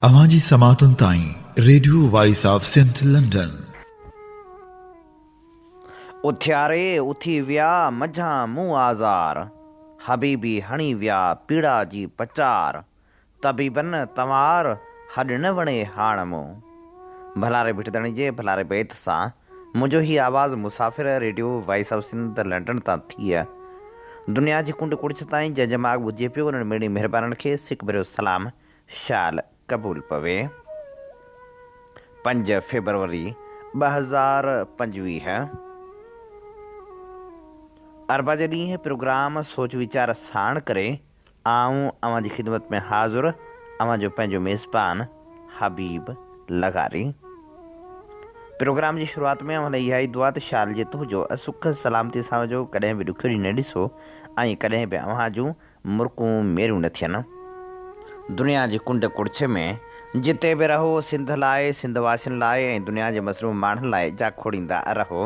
اوهان جي سماعتن تائين radio voice of Sindh London. اٿياري اٿي ويا منجهان مون آزار، حبيبي هڻي ويا پيڙا جي پچار، طبيبن تنوار هڏ نه وڻي هاڻ مون. ڀلاري ڀٽ ڌڻي جي ڀلاري بيت سان منهنجو هي آواز مسافر radio voice of Sindh London تان ٿي دنيا جي ڪنڊ ڪڙڇ تائين جنهن جنهن ماڳ ٻڌجي پيو انهن مڙني مهربانن کي سڪ ڀريو سلام شال قبول پوي. پنج فيبروري 2025 اربع جي ڏينهن پروگرام سوچ ويچار ساڻ ڪري آئون اوهان جي خدمت ۾ حاضر اوهان جو پنهنجو ميزبان حبيب لغاري. پروگرام جي شروعات ۾ اوهان لاء اها ئي دعا ته شال جت هجو سک سلامتي سان هجو ڪڏهن به ڏکيو ڏينهن نه ڏسو ۽ ڪڏهن به اوهان جون مرڪون ميريون نه ٿين. دنيا جي ڪنڊ ڪڙڇ ۾ جتي به رهو سنڌ لاء، سنڌ واسين لاء ۽ دنيا جي مظلوم ماڻهن لاء جاکوڙيندا رهو.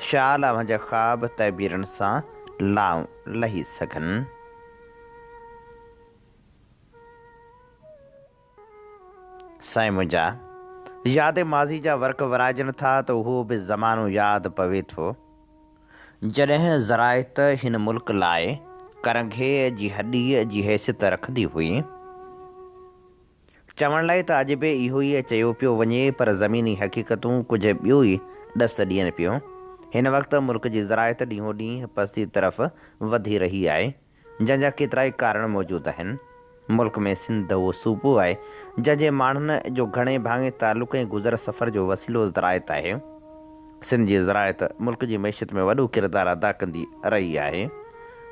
شال اوهان جا خواب تعبيرن سان لائون لهي سگهن. سائين منهنجا! ياد ماضي جا ورق ورائجن ٿا ته اهو به زمانو ياد پوي ٿو، جڏهن زراعت هن ملڪ لاء ڪرنگهي جي هڏيء جي حيثيت رکندي هئي. چوڻ لاء ته اڄ به اهو ئي چيو پيو وڃي پر زميني حقيقتون ڪجهه ٻيو ئي ڏس ڏين پيون. هن وقت ملڪ جي زراعت ڏينهون ڏينهن پستي طرف وڌي رهي آهي. جنهن جا ڪيترائي ڪارڻ موجود آهن. ملڪ ۾ سنڌ اهو صوبو آهي، جنهن جي ماڻهن جو گهڻي ڀاڱي تعلق ۽ گذر سفر جو وسيلو زراعت آهي. سنڌ جي زراعت ملڪ جي معيشت ۾ وڏو ڪردار ادا ڪندي رهي آهي.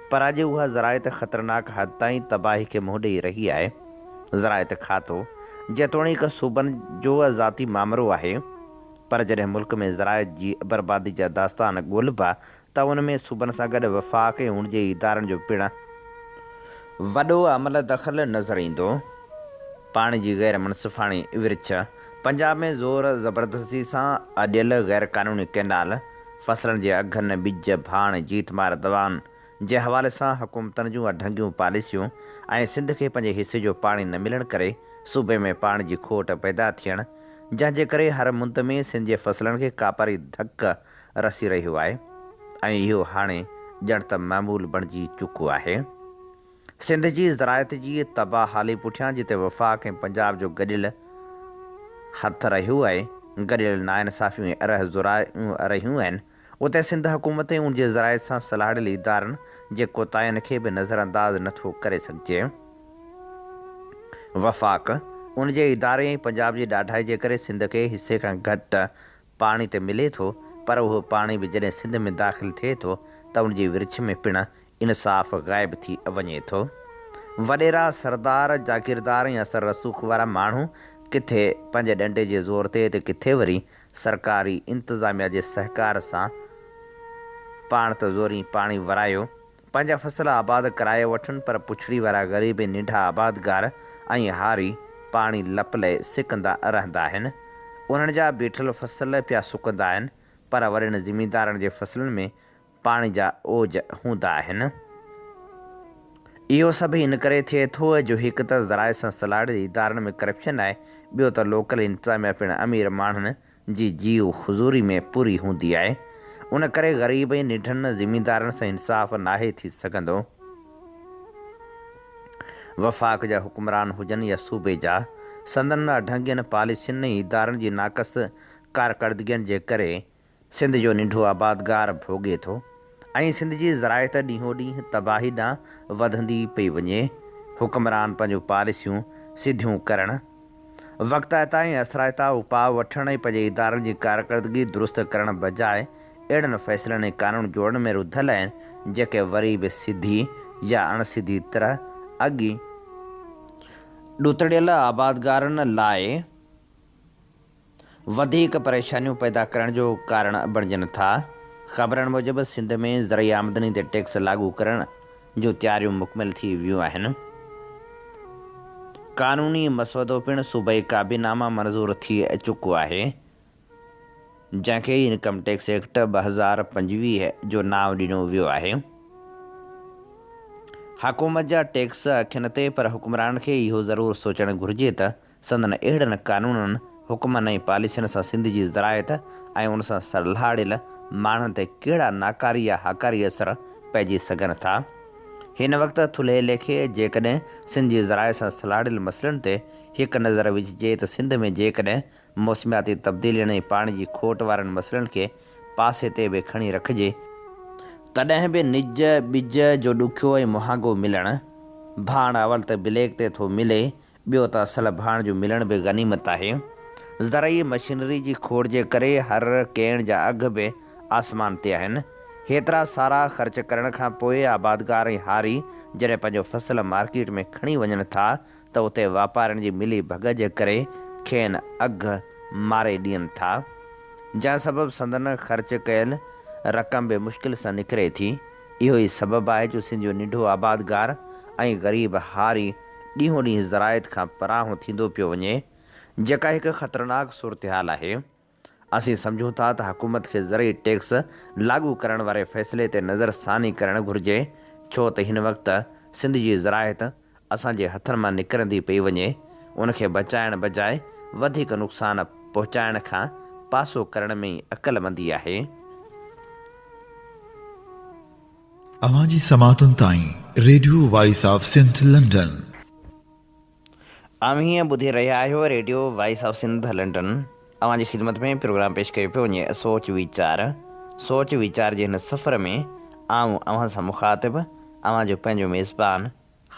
پر اڄ اها زراعت خطرناڪ حد تائين تباهي کي منهن ڏئي رهي آهي. زراعت کاتو جيتوڻيڪ صوبن جو ذاتي مامرو آهي، پر جڏهن ملڪ ۾ زراعت جي بربادي جا داستان ڳولبا ته ان ۾ صوبن سان گڏ وفاق ۽ ان جي ادارن جو پڻ وڏو عمل دخل نظر ايندو. پاڻي جي غير منصفاڻي ورڇ، پنجاب ۾ زور زبردستي سان اڏيل غير قانوني ڪئنال، فصلن جي اگهن، ٻج، ڀاڻ، جيت مار دوائن جي حوالي سان حڪومتن جون اڍنگيون پاليسيون ۽ سنڌ کي پنهنجي حصي جو پاڻي نه ملڻ ڪري صوبي ۾ پاڻي جي کوٽ پيدا ٿيڻ جنهن جي ڪري هر مند ۾ سنڌ جي فصلن کي ڪاپاري ڌڪ رسي رهيو آهي ۽ اهو هاڻي ڄڻ ته معمول بڻجي چڪو آهي. سنڌ جي زراعت جي تباهه حالي پٺيان جتي وفاق ۽ پنجاب جو گڏيل هٿ رهيو آهي، گڏيل ناانصافيون ۽ ارهه زورايون رهيون آهن، اتي سنڌ حڪومت ۽ ان جي زراعت سان سلهاڙيل ادارن جي ڪوتاهين کي به نظرانداز نه ٿو ڪري سگهجي. وفاق، ان جي اداري ۽ پنجاب جي ڏاڍائي جي ڪري سنڌ کي حصي کان گهٽ پاڻي ته ملي ٿو پر اهو پاڻي به جڏهن سنڌ ۾ داخل ٿئي ٿو ته ان جي ورڇ ۾ پڻ انصاف غائب ٿي وڃي ٿو. وڏيرا، سردار، جاگيردار ۽ اثر رسوخ وارا ماڻهو ڪٿي پنهنجي ڏنڊي جي زور تي ته ڪٿي وري سرڪاري انتظاميا جي سهڪار سان پاڻ ته زورين پاڻي ورايو پنهنجا فصل آباد ڪرايو وٺن پر پڇڙي وارا غريب ۽ ننڍا آبادگار ۽ هاري پاڻي لپ لئي سڪندا رهندا آهن. انهن جا بيٺل فصل پيا سڪندا آهن پر وڏن زميندارن جي فصلن ۾ پاڻي جا اوج هوندا آهن. اهو سڀ ان ڪري ٿئي ٿو جو هڪ ته زراعت سان سلهاڙيل ادارن ۾ ڪرپشن آهي ٻيو ته لوڪل انتظاميا پڻ امير ماڻهن جي جيو حضوري ۾ پوري هوندي آهي، ان ڪري غريب ۽ ننڍن زميندارن سان انصاف ناهي ٿي سگهندو. وفاق جا حڪمران هجن يا صوبي جا، سندن اڍنگين پاليسين ۽ ادارن جي ناقص ڪارڪردگين جي ڪري سنڌ جو ننڍو آبادگار ڀوڳي ٿو ۽ سنڌ جي زراعت ڏينهون ڏينهن تباهي ڏانهن وڌندي پئي وڃي. حڪمران پنهنجون پاليسيون سڌيون ڪرڻ، وقتائتا ۽ اثرائتا اپاء وٺڻ ۽ پنهنجي ادارن جي ڪارڪردگي درست ڪرڻ بجاء اهڙن فيصلن ۽ قانون جوڙڻ ۾ رڌل آهن جيڪي وري به سڌي يا اڻ سڌي طرح اڳ ئي ڏتڙيل آبادگارن لاء وڌيڪ پريشانيون پيدا ڪرڻ جو ڪارڻ بڻجن ٿا. خبرن موجب سنڌ ۾ زرعي آمدني تي ٽيڪس لاڳو ڪرڻ جون تياريون مڪمل ٿي ويون آهن. قانوني مسودو پڻ صوبائي ڪابينا مان منظور ٿي چڪو آهي، جنهن کي انڪم ٽيڪس ايڪٽ 2025 جو نانء ڏنو ويو آهي. حڪومت جا ٽيڪس اکين تي پر حڪمرانن کي اهو ضرور سوچڻ گهرجي ته سندن اهڙن قانونن، حڪمن ۽ پاليسين سان سنڌ جي زراعت ۽ ان سان سلهاڙيل ماڻهن تي ڪهڙا ناڪاري يا هاڪاري اثر پئجي سگهن ٿا؟ هن وقت ٿلهي ليکي جيڪڏهن سنڌ جي زراعت سان سلهاڙيل مسئلن تي هڪ نظر وجهجي ته سنڌ ۾ جيڪڏهن موسمياتي تبديلين ۽ پاڻي جي کوٽ وارن مسئلن کي پاسي تي به کڻي رکجي، تڏهن به نج ٻج جو ڏکيو ۽ مهانگو ملڻ، ڀاڻ اول ته بليڪ تي ٿو ملي، ٻيو ته اصل ڀاڻ جو ملڻ به غنيمت آهي. زرعي مشينري جي کوٽ جي ڪري هر ڪيڻ جا اگهه به آسمان تي آهن. هيترا سارا خرچ ڪرڻ کان پوء آبادگار ۽ هاري جڏهن پنهنجو فصل مارڪيٽ ۾ کڻي وڃن ٿا ته اتي واپارين جي ملي ڀڳت جي ڪري کين اگهه ماري ڏين ٿا. جنهن سبب سندن خرچ ڪيل رقم به مشڪل سان نڪري ٿي. اهو ئي سبب آهي جو سنڌ جو ننڍو آبادگار ۽ غريب هاري ڏينهون ڏينهن زراعت کان پرانهون ٿيندو پيو وڃي، جيڪا هڪ خطرناڪ صورتحال آهي. اسين سمجهون ٿا ته حڪومت کي زرعي ٽيڪس لاڳو ڪرڻ واري فيصلي تي نظر ثاني ڪرڻ گهرجي، ڇو ته هن وقت سنڌ جي زراعت اسان جي هٿن مان نڪرندي پئي وڃي، ان کي بچائڻ بجاء وڌيڪ نقصان پهچائڻ کان پاسو ڪرڻ ۾ ئي عقلمندي آهي. اوهان جي سماعتن تائين radio voice of Sindh London. اوهين ٻڌي رهيا آهيو radio voice of Sindh London. اوهان جي خدمت ۾ پروگرام پيش ڪيو پيو وڃي سوچ ويچار. سوچ ويچار جي هن سفر ۾ آئون اوهان سان مخاطب اوهان جو پنهنجو ميزبان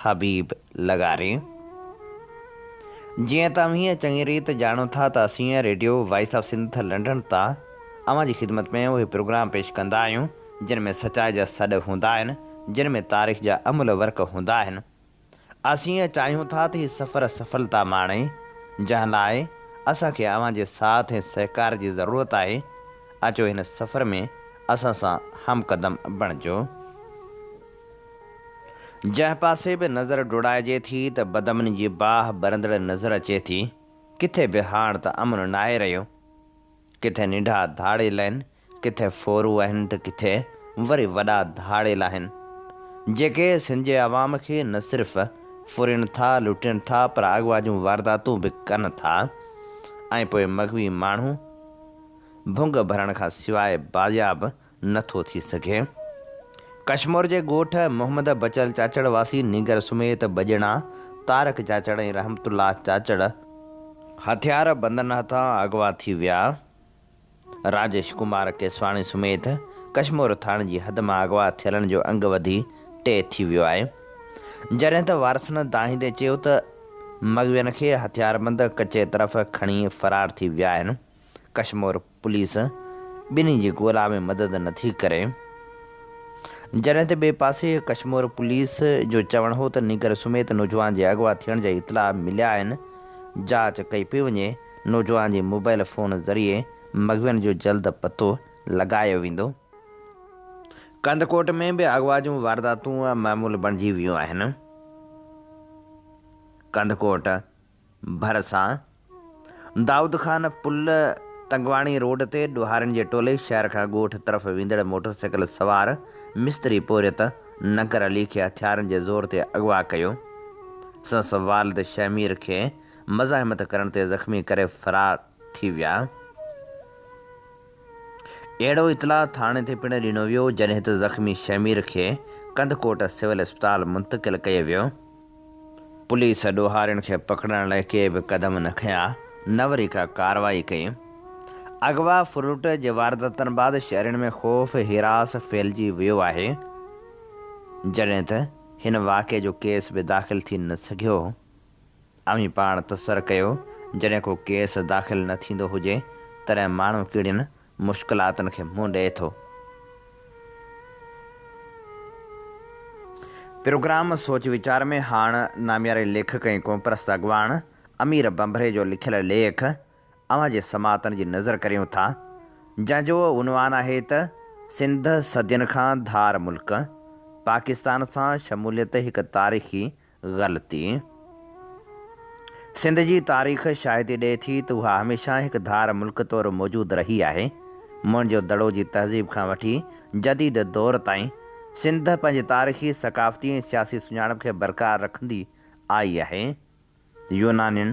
حبيب لغاري. جيئن ته اوهين چڱي ريت ڄاڻو ٿا ته اسين radio voice of Sindh London تان اوهان جي خدمت ۾ اهي پروگرام پيش ڪندا آهيون جن ۾ سچائي جا سڏ هوندا آهن، جن ۾ تاريخ جا املهه ورق هوندا آهن. اسين چاهيون ٿا ته هي سفر سڦلتا ماڻي، جنهن لاء اسان کي اوهان جي ساٿ ۽ سهڪار جي ضرورت آهي. اچو هن سفر ۾ اسان سان هم قدم بڻجو. جنهن پاسي به نظر ڊوڙائجي ٿي ته بدامني جي باهه ٻرندڙ نظر اچي ٿي. ڪٿي به هاڻ ته امن ناهي رهيو. ڪٿي ننڍا ڌاڙيل آهن، ڪٿي ڦورو آهن ته ڪٿي وري وڏا ڌاڙيل آهن، جيڪي سنڌ جي عوام کي نه صرف ڦرين ٿا، لٽين ٿا پر اغوا جون وارداتون به ڪن ٿا ۽ پوء مغوي ماڻهو ڀنگ ڀرڻ کان سواء بازياب نه ٿو ٿي سگهي. ڪشمور جي ڳوٺ محمد بچل چاچڙ واسي نينگر سميت ٻه ڄڻا طارق چاچڙ ۽ رحمت الله چاچڙ هٿيار بندن هٿان اغوا ٿي ويا. راجيش ڪمار ڪيسواڻي سميت ڪشمور ٿاڻي جي حد مان اغوا ٿيلن جو انگ وڌي ٽي ٿي ويو آهي. جڏهن ته وارثن دانهيندي چيو ته مغوين کي هٿياربند ڪچي طرف کڻي فرار ٿي ويا آهن. ڪشمور پوليس ٻنهي جي ڳولا ۾ مدد نٿي ڪري. جڏهن ته ٻئي پاسي ڪشمور پوليس جو چوڻ هو ته نينگر سميت نوجوان جي اغوا ٿيڻ جا اطلاع مليا آهن، جاچ ڪئي پئي وڃي، نوجوان جي موبائل فون ذريعي مغوين جو جلد پتو لڳايو ويندو. ڪنڌڪوٽ ۾ به اغوا جون وارداتون معمول بڻجي ويون آهن. ڪنڌڪوٽ. ڀرسان دائود خان پل تنگواڻي روڊ تي ڏوهارين جي ٽولي شهر کان ڳوٺ طرف ويندڙ موٽرسائيڪل سوار مستري پورهيت ننگر علي کي هٿيارن جي زور تي اغوا ڪيو سندس والد شهمير کي مزاحمت ڪرڻ تي زخمي ڪري فرار ٿي ويا. اهڙو اطلاع ٿاڻي تي پڻ ڏنو ويو جڏهن ته زخمي شهمير کي ڪنڌڪوٽ سول اسپتال منتقل ڪيو ويو. پوليس ڏوهارين کي پڪڙڻ لاء ڪي به قدم نه کنيا، نه وري ڪا ڪارروائي ڪئي. اغوا ڦرلٽ جي وارداتن بعد شهرين ۾ خوف هراس ڦهلجي ويو آهي، جڏهن ته هن واقعي جو ڪيس به داخل ٿي نه سگهيو. اوهين پاڻ تصور ڪيو جڏهن ڪو ڪيس داخل نه ٿيندو هجي تڏهن ماڻهو ڪهڙين مشڪلاتن کي منهن ڏئي ٿو. پروگرام سوچ ويچار ۾ هاڻ نامياري ليکڪ ۽ قومپرست اڳواڻ امير ڀنڀري جو لکيل ليک اوهان جي سماعتن جي نظر ڪريون ٿا، جنهن جو عنوان آهي ته سنڌ صدين کان ڌار ملڪ، پاڪستان سان شموليت هڪ تاريخي غلطي. سنڌ جي تاريخ شاهدي ڏئي ٿي ته اها هميشه هڪ ڌار ملڪ طور موجود رهي آهي. موئن جو دڙو جي تهذيب کان وٺي جديد دور تائين سنڌ پنهنجي تاريخي، ثقافتي ۽ سياسي سڃاڻپ کي برقرار رکندي آئي آهي. يونانين،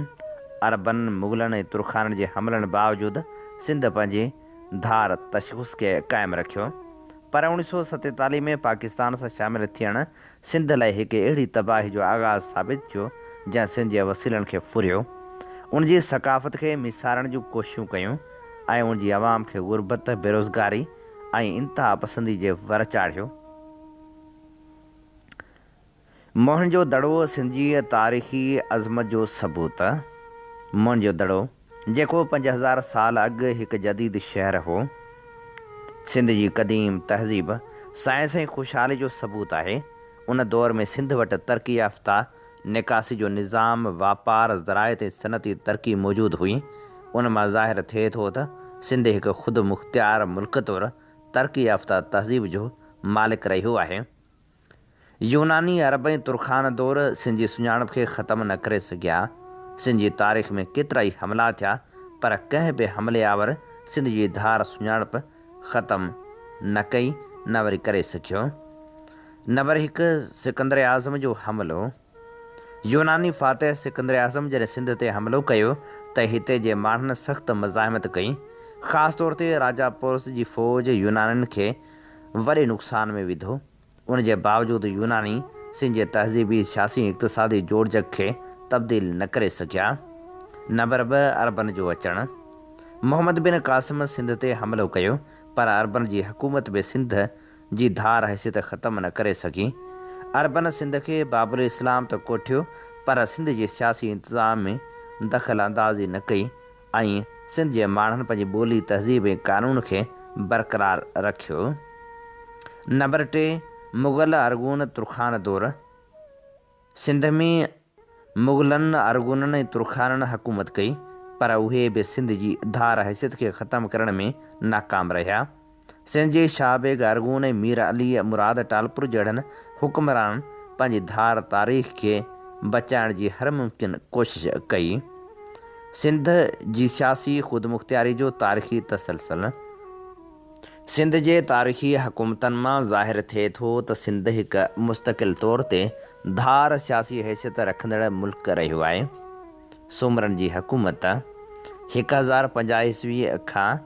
عربن، مغلن ۽ ترخانن جي حملن باوجود سنڌ پنهنجي ڌار تشخص کي قائم رکيو. پر 1947 ۾ پاڪستان سان شامل ٿيڻ سنڌ لاء هڪ اهڙي تباهي جو آغاز ثابت ٿيو، جنهن سنڌ جي وسيلن کي ڦريو، ان جي ثقافت کي ميسارڻ جون ڪوششون ڪيون ۽ ان جي عوام کي غربت، بيروزگاري ۽ انتهاپسندي جي ور چاڙهيو. موهن جو دڙو سنڌ جي تاريخي عظمت جو ثبوت. موهن جو دڙو، جيڪو 5000 سال اڳ هڪ جديد شهر هو، سنڌ جي قديم تهذيب، سائنس ۽ خوشحالي جو ثبوت آهي. ان دور ۾ سنڌ وٽ ترقي يافته نڪاسي جو نظام، واپار، زراعت ۽ صنعتي ترقي موجود هئي. ان مان ظاهر ٿئي ٿو ته سنڌ هڪ خودمختيار ملڪ طور ترقي يافته تهذيب جو مالڪ رهيو آهي. يوناني، عرب ۽ ترخان دور سنڌ جي سڃاڻپ کي ختم نه ڪري سگهيا. سنڌ جي تاريخ ۾ ڪيترائي حملا ٿيا، پر ڪنهن به حملي آور سنڌ جي ڌار سڃاڻپ ختم نه ڪئي، نه وري ڪري سگهيو. نمبر هڪ، سڪندر اعظم جو حملو. يوناني فاتح سڪندر اعظم جڏهن سنڌ تي حملو ڪيو ته هتي جي ماڻهن سخت مزاحمت ڪئي. خاص طور تي راجا پورس جي فوج يونانين کي وڏي نقصان ۾ وڌو. ان جي باوجود يوناني سنڌ جي تهذيبي، سياسي ۽ اقتصادي جوڙجڪ کي تبديل نه ڪري سگهيا. نمبر ٻه، عربن جو اچڻ. محمد بن قاسم سنڌ تي حملو ڪيو پر عربن جي حڪومت به سنڌ جي ڌار حيثيت ختم نه ڪري سگهي. عربن سنڌ کي باب الاسلام ته ڪوٺيو پر سنڌ جي سياسي انتظام ۾ دخل اندازي نه ڪئي ۽ سنڌ جي ماڻهن پنهنجي ٻولي، تهذيب ۽ قانون کي برقرار رکيو. نمبر ٽي، مغل، ارغون، ترخان دور. سنڌ ۾ مغلن، ارغونن ۽ ترخانن حڪومت ڪئي، پر اهي به سنڌ جي ڌار حيثيت کي ختم ڪرڻ ۾ ناڪام رهيا. سنڌ جي شاهه بيگ ارغون ۽ مير علي مراد ٽالپر جهڙن حڪمرانن پنهنجي ڌار تاريخ کي بچائڻ جي هر ممڪن ڪوشش ڪئي. سنڌ جي سياسي خودمختياري جو تاريخي تسلسل. سنڌ جي تاريخي حڪومتن مان ظاهر ٿئي ٿو ته سنڌ هڪ مستقل طور تي ڌار سياسي حيثيت رکندڙ ملڪ رهيو آهي. سومرن جي حڪومت 1050 عيسوي کان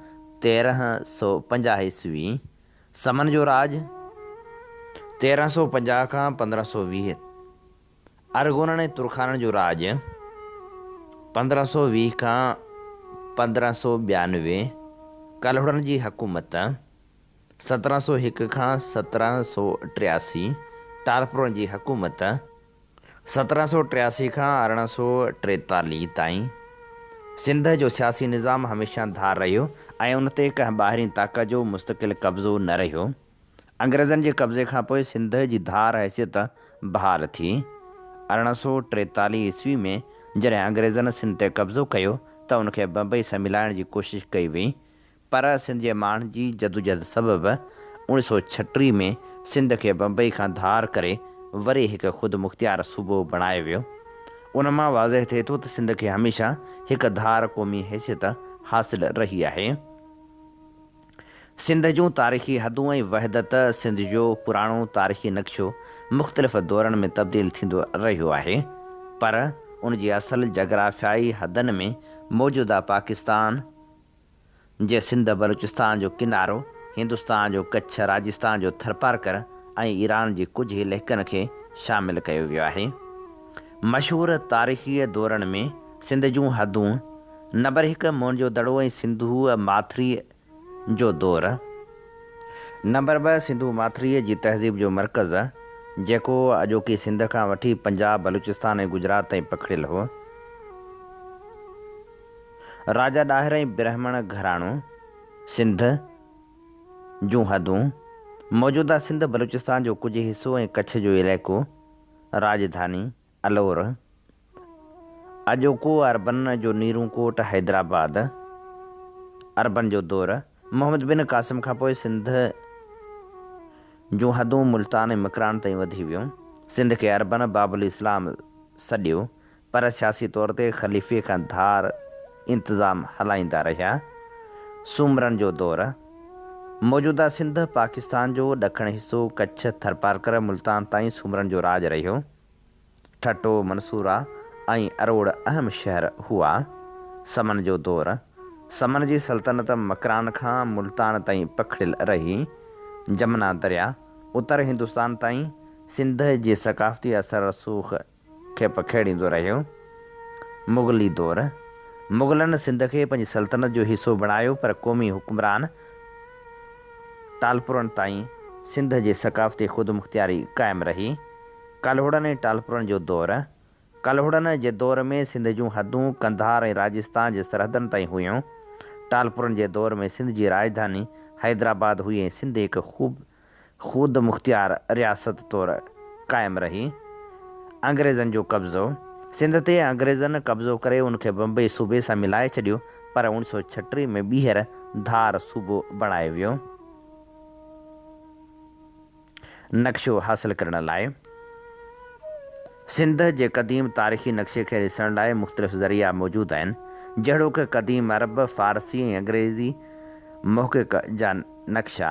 1350 عيسوي، سمن جو راڄ 1350 کان 1520، ارغونن ۽ ترخانن جو راڄ، 1520 کان 1592، ڪلهوڙن جي حڪومت، 1701 کان 1783، ٽالپرن جي حڪومت، 1783 کان 1843 تائين. سنڌ جو سياسي نظام هميشه ڌار رهيو ۽ ان تي ڪنهن ٻاهرين طاقت جو مستقل قبضو نه رهيو. انگريزن جي قبضي کان پوء سنڌ جي ڌار حيثيت بحال ٿي. 1843 عيسوي ۾ جڏهن انگريزن سنڌ تي قبضو ڪيو ته ان کي بمبئي سان ملائڻ جي ڪوشش ڪئي وئي پر سنڌ جي ماڻهن جي جدوجهد سبب 1936 ۾ سنڌ کي بمبئي کان ڌار ڪري وري هڪ خودمختيار صوبو بڻايو ويو. ان مان واضح ٿئي ٿو ته سنڌ کي هميشه هڪ ڌار قومي حيثيت حاصل رهي آهي. سنڌ جون تاريخي حدون ۽ وحدت، سنڌ جو پراڻو تاريخي نقشو مختلف دورن ۾ تبديل ٿيندو رهيو آهي، پر ان جي اصل جاگرافيائي حدن ۾ موجوده پاڪستان جي سنڌ، بلوچستان جو ڪنارو، هندستان جو ڪڇ، راجستان جو ٿرپارڪر ۽ ايران جي ڪجهه علائقن کي شامل ڪيو ويو آهي. مشهور تاريخي دورن ۾ سنڌ جون حدون، نمبر هڪ موهن جو دڙو ۽ سنڌو ماٿريء جو دور. نمبر ٻه سنڌو ماٿريء جي تهذيب جو مرڪز، جيڪو اڄوڪي سنڌ کان وٺي پنجاب، بلوچستان ۽ گجرات تائين پکڙيل هو. راجا ڏاهر ۽ برهمڻ گهراڻو، سنڌ جون حدون، موجوده سنڌ، بلوچستان جو ڪجهه حصو ۽ ڪڇ جو علائقو، راڄڌاني، الور، اڄوڪو عربن جو نيرون ڪوٽ حيدرآباد، عربن جو دور، محمد بن قاسم کان پوء سنڌ جون حدون ملتان ۽ مڪران تائين وڌي ويون. سنڌ کي عربن باب الاسلام سڏيو، پر سياسي طور تي خليفي کان ڌار انتظام هلائيندا رهيا. سومرن جو دور، موجوده سنڌ، پاڪستان جو ڏکڻ حصو، ڪڇ، ٿرپارڪر، ملتان تائين سومرن جو راڄ رهيو. ٺٽو، منصوره ۽ اروڙ اهم شهر هئا. سمن جو دور، سمن جي سلطنت مڪران کان ملتان تائين پکڙيل رهي. جمنا درياء، اتر هندستان تائين سنڌ جي ثقافتي اثر رسوخ کي پکيڙيندو رهيو. مغلي دور، مغلن سنڌ کي پنهنجي سلطنت جو حصو بڻايو، پر قومي حڪمران ٽالپرن تائين سنڌ جي ثقافتي خودمختياري قائم رهي. ڪلهوڙن ۽ ٽالپرن جو دور، ڪلهوڙن جي دور ۾ سنڌ جون حدون قنڌار ۽ راجستان جي سرحدن تائين هيون. ٽالپرن جي دور ۾ سنڌ جي راڄڌاني حيدرآباد هئي ۽ سنڌ هڪ خودمختيار رياست طور قائم رهي. انگريزن جو قبضو، سنڌ تي انگريزن قبضو ڪري ان کي بمبئي صوبي سان ملائي ڇڏيو، پر 1936 ۾ ٻيهر ڌار صوبو بڻايو ويو. نقشو حاصل ڪرڻ لاء سنڌ جي قديم تاريخي نقشي کي ڏسڻ لاء مختلف ذريعا موجود آهن، جهڙوڪ قديم عرب، فارسي ۽ انگريزي محقق جا نقشا،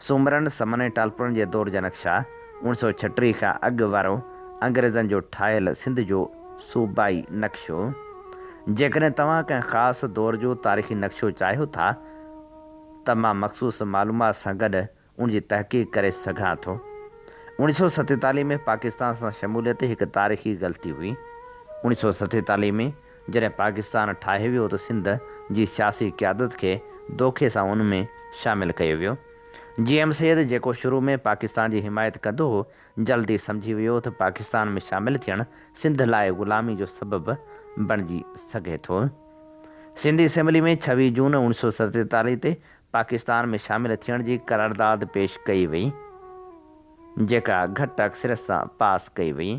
سومرن، سمن ۽ ٽالپرن جي دور جا نقشا، 1936 کان اڳ وارو انگريزن جو ٺاهيل سنڌ جو صوبائي نقشو. جيڪڏهن توهان ڪنهن خاص دور جو تاريخي نقشو چاهيو ٿا ته مان مخصوص معلومات سان گڏ ان جي تحقيق ڪري سگهان ٿو. 1947 ۾ پاڪستان سان شموليت هڪ تاريخي غلطي هئي. 1947 ۾ جڏهن پاڪستان ٺاهيو ويو ته سنڌ جي سياسي قيادت کي دوکي سان ان ۾ شامل ڪيو ويو. جي ايم سيد جيڪو شروع ۾ پاڪستان جي حمايت ڪندو هو، جلد ئي سمجهي ويو ته پاڪستان ۾ شامل ٿيڻ سنڌ لاء غلامي جو سبب بڻجي سگهي ٿو. سنڌ اسيمبلي ۾ 26 جون 1947 تي پاڪستان ۾ شامل ٿيڻ جي قرارداد پيش ڪئي وئي، جيڪا گهٽ اڪثريت سان پاس ڪئي وئي.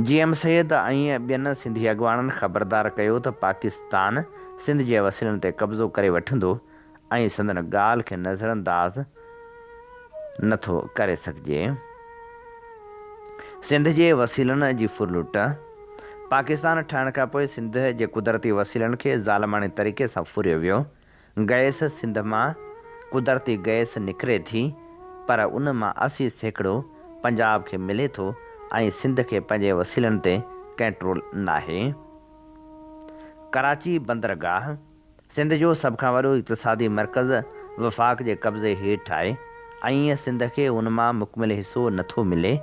جي ايم سيد ۽ ٻين سنڌي اڳواڻن خبردار ڪيو ته پاڪستان سنڌ جي وسيلن تي قبضو ڪري وٺندو ۽ سندن ڳالهه کي نظرانداز نه ٿو ڪري سگهجي. سنڌ جي وسيلن جي ڦرلٽ، پاڪستان ٺهڻ کانپوء سنڌ جي قدرتي وسيلن کي ظالماڻي طريقي سان ڦريو ويو. گئس، سنڌ مان قدرتي گئس نڪري ٿي پر ان مان 80% پنجاب کي ملي ٿو ۽ سنڌ کي پنهنجي وسيلن تي ڪنٽرول ناهي. ڪراچي بندرگاهه، سنڌ جو سڀ کان وڏو اقتصادي مرڪز وفاق جي قبضي هيٺ آهي ۽ سنڌ کي ان مان مڪمل حصو نٿو ملي.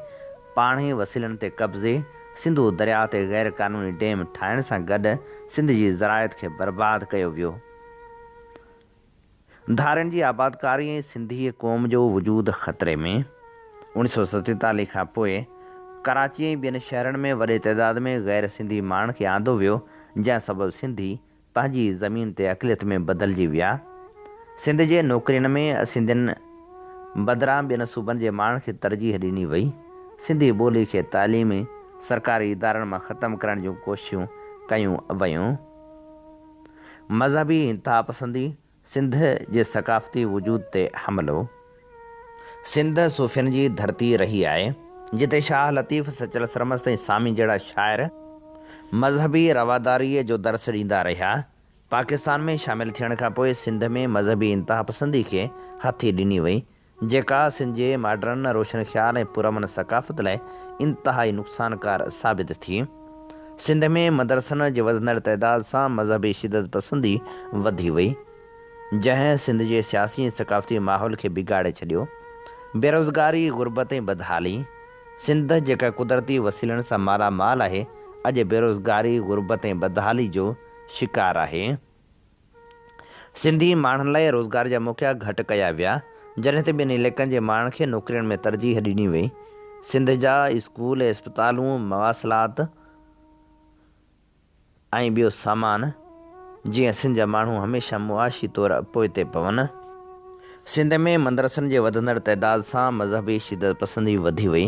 پاڻي وسيلن تي قبضي، سنڌو درياء تي غير قانوني ڊيم ٺاهڻ سان گڏ سنڌ جي زراعت کي برباد ڪيو ويو. ڌارين جي آبادڪاري ۽ سنڌي قوم جو وجود خطري ۾. 1947 کان پوء ڪراچي ۽ ٻين شهرن ۾ وڏي تعداد ۾ غير سنڌي ماڻهن کي آندو ويو، جنهن سبب سنڌي پنهنجي زمين تي اقليت ۾ بدلجي ويا. سنڌ جي نوڪرين ۾ سنڌين بدران ٻين صوبن جي ماڻهن کي ترجيح ڏني وئي. سنڌي ٻولي کي تعليمي سرڪاري ادارن مان ختم ڪرڻ جون ڪوششون ڪيون ويون. مذهبي انتهاپسندي سنڌ جي ثقافتي وجود تي حملو. سنڌ صوفين جي ڌرتي رهي آهي، جتي شاهه لطيف، سچل سرمست ۽ سامي جهڙا شاعر مذهبي رواداريء جو درس ڏيندا رهيا. پاڪستان ۾ شامل ٿيڻ کانپوء سنڌ ۾ مذهبي انتهاپسندي کي هٿي ڏني وئي، جيڪا سنڌ جي ماڊرن، روشن خيال ۽ پرامن ثقافت لاء انتهائي نقصانڪار ثابت ٿي. سنڌ ۾ مدرسن جي وڌندڙ تعداد سان مذهبي شدت پسندي وڌي وئي، جنهن سنڌ جي سياسي ۽ ثقافتي ماحول کي بگاڙي ڇڏيو. بيروزگاري، غربت ۽ بدحالي، سنڌ جيڪا قدرتي وسيلن سان مالا مال آهي، اڄ بيروزگاري، غربت ۽ بدحالي جو شڪار آهي. سنڌي ماڻهن لاء روزگار جا موقعا گهٽ ڪيا ويا، جڏهن ته ٻين علائقن جي ماڻهن کي نوڪرين ۾ ترجيح ڏني وئي. سنڌ جا اسڪول، اسپتالون، مواصلات ۽ ٻيو سامان، جيئن سنڌ جا ماڻهو هميشه معاشي طور پوئتي پون. سنڌ ۾ مدرسن جي وڌندڙ تعداد سان مذهبي شدت پسندي وڌي وئي،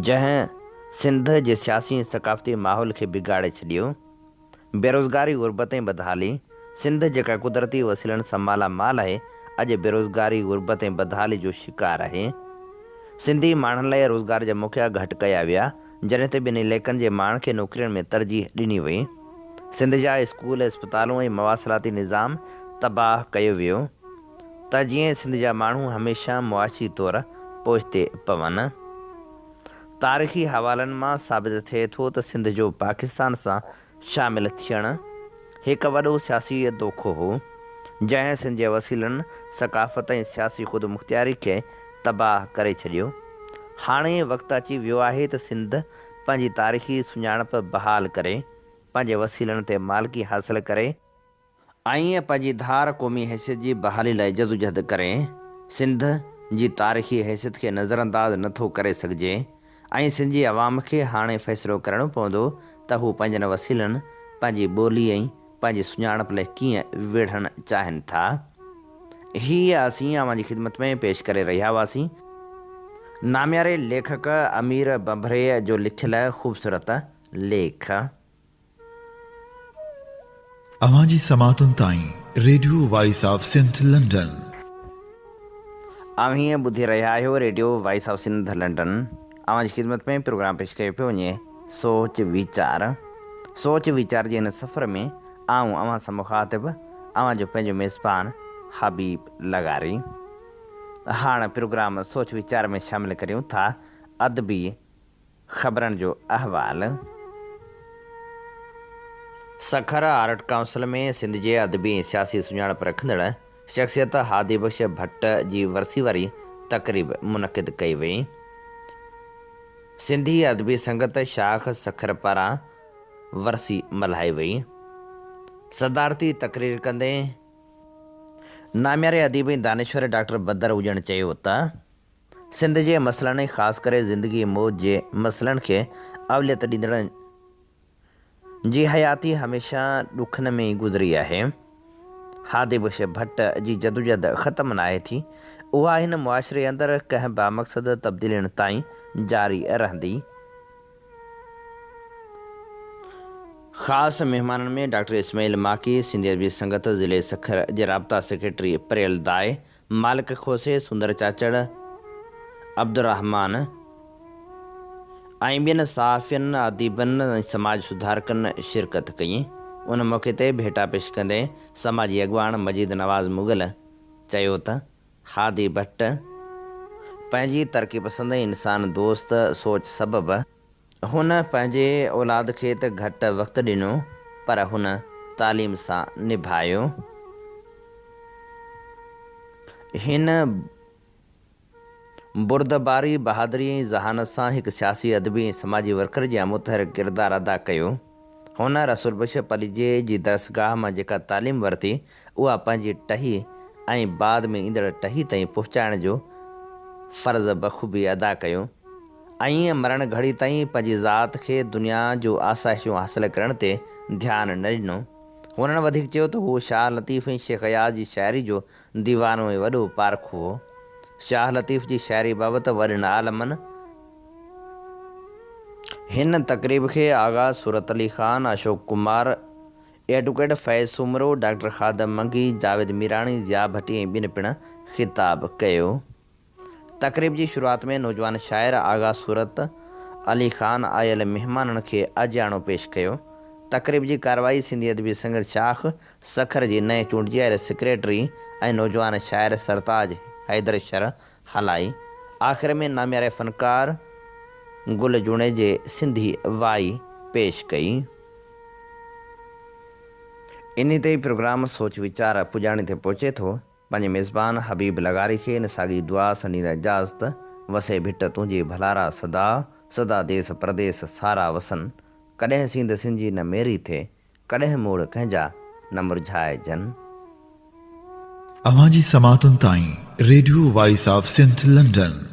جنهن سنڌ جي سياسي ۽ ثقافتي ماحول کي بگاڙي ڇڏيو. بيروزگاري، غربت ۽ بدحالي، سنڌ جيڪا قدرتي وسيلن سان مالا مال آهي، اڄ بيروزگاري، غربت ۽ بدحالي جو شڪار آهي. سنڌي ماڻهن لاء روزگار جا موقعا گهٽ ڪيا ويا، جڏهن ته ٻين علائقن جي ماڻهن کي نوڪرين ۾ ترجيح ڏني وئي. سنڌ جا اسڪول، اسپتالون ۽ مواصلاتي نظام تباهه ڪيو ويو ته جيئن سنڌ جا ماڻهو هميشه معاشي طور پوئتي پون. تاريخي حوالن مان ثابت ٿئي ٿو ته سنڌ جو پاڪستان سان شامل ٿيڻ هڪ وڏو سياسي دوکو هو، جنهن سنڌ جي وسيلن، ثقافت ۽ سياسي خودمختياري کي تباهه ڪري ڇڏيو. هاڻي وقت اچي ويو آهي ته سنڌ پنهنجي تاريخي سڃاڻپ بحال ڪري، پنهنجي وسيلن تي مالڪي حاصل ڪري، ۽ پنهنجي ڌار قومي حيثيت جي بحالي لاء جدوجهد ڪري، سنڌ جي تاريخي حيثيت کي نظرانداز نه ٿو ڪري سگهجي ۽ سنڌ جي عوام کي هاڻي فيصلو ڪرڻو پوندو ته هو پنهنجن وسيلن، پنهنجي ٻولي ۽ پنهنجي سڃاڻپ لاء ڪيئن وڙهڻ چاهين ٿا. هي اسين اوهان جي خدمت ۾ پيش ڪري رهيا هئاسين نامياري ليکڪ امير ڀنڀري جو لکيل خوبصورت ليک. اوهان جي سماعتن تائين radio voice of Sindh London. اوهين ٻڌي رهيا آهيو radio voice of Sindh London. اوهان جي خدمت ۾ پروگرام پيش ڪيو پيو وڃي سوچ ويچار. سوچ ويچار جي هن سفر ۾ آئون اوهان سان مخاطب اوهان جو پنهنجو ميزبان حبيب لغاري. هاڻ پروگرام سوچ ويچار ۾ شامل ڪريون ٿا ادبي خبرن جو احوال. سکر آرٽ ڪائونسل ۾ سنڌ جي ادبي ۽ سياسي سڃاڻپ رکندڙ شخصيت هادي بخش ڀٽ جي ورسي واري تقريب منعقد ڪئي وئي. سنڌي ادبي سنگت شاخ سکر پاران ورسي ملهائي وئي. صدارتي تقرير ڪندي نامياري اديب ۽ دانشور ڊاڪٽر بدر اڄڻ چيو ته. سنڌ جي مسئلن ۽ خاص ڪري زندگي موت جي مسئلن کي اوليت ڏيندڙن جي حياتي هميشه ڏکن ۾ ئي گذري آهي. هادي بخش ڀٽ جي جدوجهد ختم ناهي ٿي، اها هن معاشري اندر ڪنهن بامقصد تبديلين تائين جاري رهندي. خاص مهمانن ۾ ڊاڪٽر اسماعيل ماڪي، سنڌي ادبي سنگت ضلعي سکر جي رابطا سيڪريٽري پريل دائي، مالڪ کوسي، سندر چاچڙ، عبدالرحمان ۽ ٻين صحافين، اديبن ۽ سماج سڌارڪن شرڪت ڪئي. ان موقعي تي ڀيٽا پيش ڪندي سماجي اڳواڻ مجيد نواز مغل چيو ته هادي ڀٽ پنهنجي ترقي پسند ۽ انسان دوست سوچ سبب هن پنهنجي اولاد کي ته گهٽ وقت ڏنو پر هن تعليم سان نڀايو. هن بردباري، بهادري ۽ ذهانت سان هڪ سياسي، ادبي ۽ سماجي ورڪر جيان متحرڪ ڪردار ادا ڪيو. هن رسول بخش پليجي جي درسگاهه مان جيڪا تعليم ورتي، اها پنهنجي ٽهي ۽ بعد ۾ ايندڙ ٽهي تائين پهچائڻ جو فرض بخوبي ادا ڪيو. ائين مرڻ گهڙي تائين پنهنجي ذات کي دنيا جو آسائشون حاصل ڪرڻ تي ڌيان نه ڏنو. هنن وڌيڪ چيو ته هو شاهه لطيف ۽ شيخ اياز جي شاعري جو ديوانو ۽ وڏو پارکو هو. شاهه لطيف جي شاعري بابت وڏن عالمن، هن تقريب کي آغا صورت علي خان، اشوڪ ڪمار، ايڊوڪيٽ فيض سومرو، ڊاڪٽر خادم منگي، جاويد ميراڻي، ضياء ڀٽي ۽ ٻين پڻ خطاب ڪيو. تقريب جي شروعات ۾ نوجوان شاعر آغا صورت علي خان آيل مهمانن کي آجياڻو پيش ڪيو. تقريب جي ڪارروائي سنڌي ادبي سنگت شاخ سکر جي نئين چونڊجي آيل سيڪريٽري ۽ نوجوان شاعر سرتاج حيدر شر هلائي. آخر ۾ نامياري فنڪار گل جوڻيجي سنڌي وائي پيش ڪئي. انهي تي ئي پروگرام سوچ ويچار پڄاڻي تي پهچي ٿو. پنهنجي ميزبان حبيب لغاري کي ان ساڳي دعا سان ڏيندا اجازت، وسي ڀٽ تنهنجي ڀلارا سدا، سدا ديس پرديس سارا وسن، ڪڏهن سينڌ سنجي نه ميري ٿئي، ڪڏهن موڙ ڪنهن جا نه مرجهائجن. اوهان جي سماعتن تائين radio voice of Sindh London.